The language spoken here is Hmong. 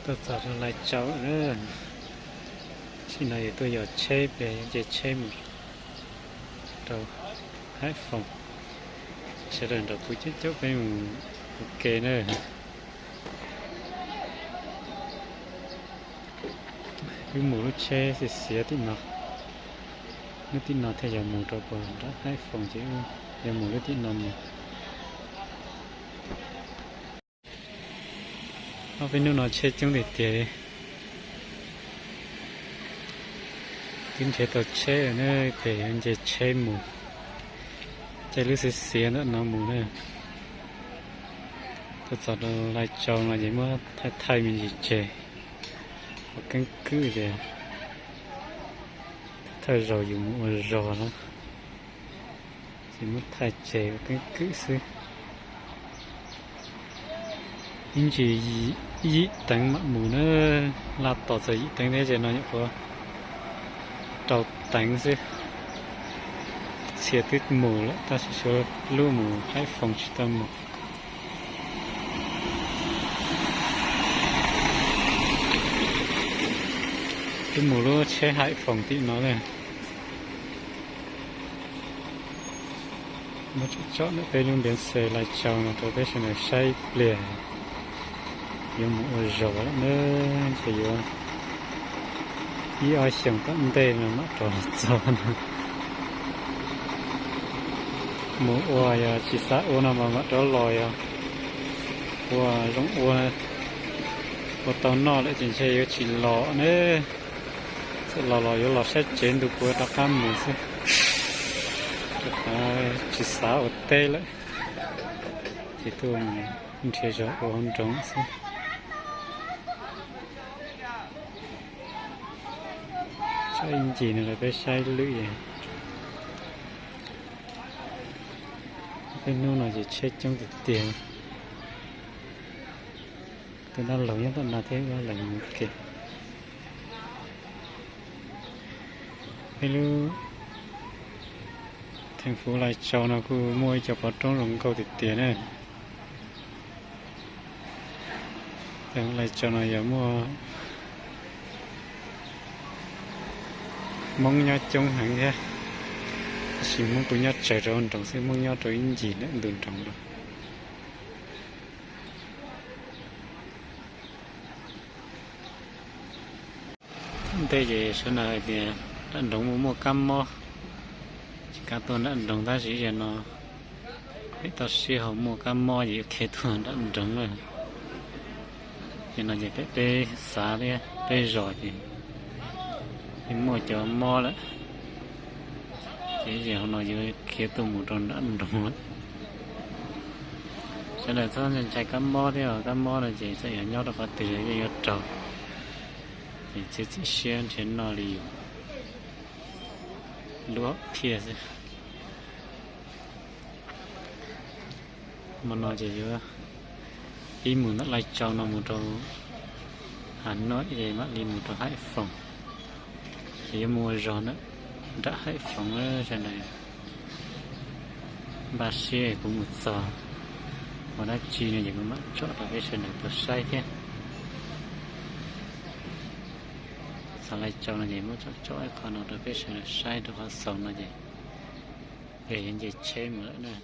Tuaj txog rau Lai Châu na, tam sim no yus tuaj yos tsheb pem, nce tsheb mus rau Haib Foom. Sawv daws nrog kuv caum caum peb mus ua ke na. Wb mus lub tsheb xiav xiav tim no, lub tim no thiaj yuav mus rau puag nram Haib Foom ces wb yuav mus lub tim no mus. Ob peb hnub no tsheb coob tiag tiag li. Twb nrhiav tau tsheb lawm na, ces yuav nce tsheb mus, caij lub xiav xiav ntawm no mus na. Tuaj txog rau Lai Châu no ces muab thaij thaij me ntsis tseg, ua keeb kwm tias thawj zaug yus mus ua zog na, ces muab thaij tseg ua keeb kwm xwb. Ib ntsis yim teev mam mus na, laj tos txog yim teev thiab ces no nyuam qhuav rau teev xwb. Txhia twb mus lawm tab sis suav lub mus Haib Foom tsis tau mus. Twb mus lub tsheb Haib Foom tim no na. Muab tsom tsom ntawm peb lub npeev xwm Lai Châu no rau peb sawv daws saib ib pliag. Yuav mus ua zog lawm na, ntshe yuav ib ob xyoos tom ntej no mam rov los txog no. Mus ua yog tsis xav ua no mas mam rov los, yog ua zoo ua, ua tau noj lawm ces ntshe yuav tsis los ne. Txawm los los yuav los sab tsev ntu puav rov qab mus xwb. Rau qhov tsis xav ua teb lawm, ces tuaj nrhiav zog ua hauv nroog xwb. Tso ib ncig no rau peb saib lwm. Peb hnub no ces tsheb coob tiag tiag. Tus dab laug nyob tom no thiab, dab laug mus ke. Peb lub theem fuv Lai Tsaus no kuj muaj ib co pov roob zoo nkauj tiag tiag na. Theem fuv Lai Tsaus no yog muaj Hmoob nyob coob heev thiab, tab sis Hmoob kuj nyob tsawg rau nroog xwb, Hmoob nyob rau ib ncig ntawm ntug nroog no. Ntej ces sawv daws hais tias nram nroog muaj muaj kab mob, tsis kam tuaj nram nroog, tab sis zaum no peb tau sij hawm muaj kab mob ces yuav khiav tuaj nram nroog lawm. Ces no ces peb, peb xav thiab peb zos ces muaj cov mob lawm, ces zaum no yuav khiav tuaj mus rau nram nroog lawm. Sawv daws txhob ntshai kab mob thiab, kab mob no ces txawm yog nyob rau qhov twg los yeej yuav raug, ces txiav txim siab nrhiav noj li yus, lub hom phiaj xwb. Hmo no ces yuav pib mus ntawm Lai Tsaus no mus rau Has Nuam es mam li mus rau Haib Foom. Ces yuav mus ua zog ntawm nram Haib Foom, sawv daws npaj siab kuv mus txog ua dab tsi no ces kuv mam tsom rau peb sawv daws tau saib thiab. Txog Lai Tsaus no ces muab tsom tsom ib qho no rau peb sawv daws saib, rau qhov xaus no ces yuav nce tsheb mus lawm na.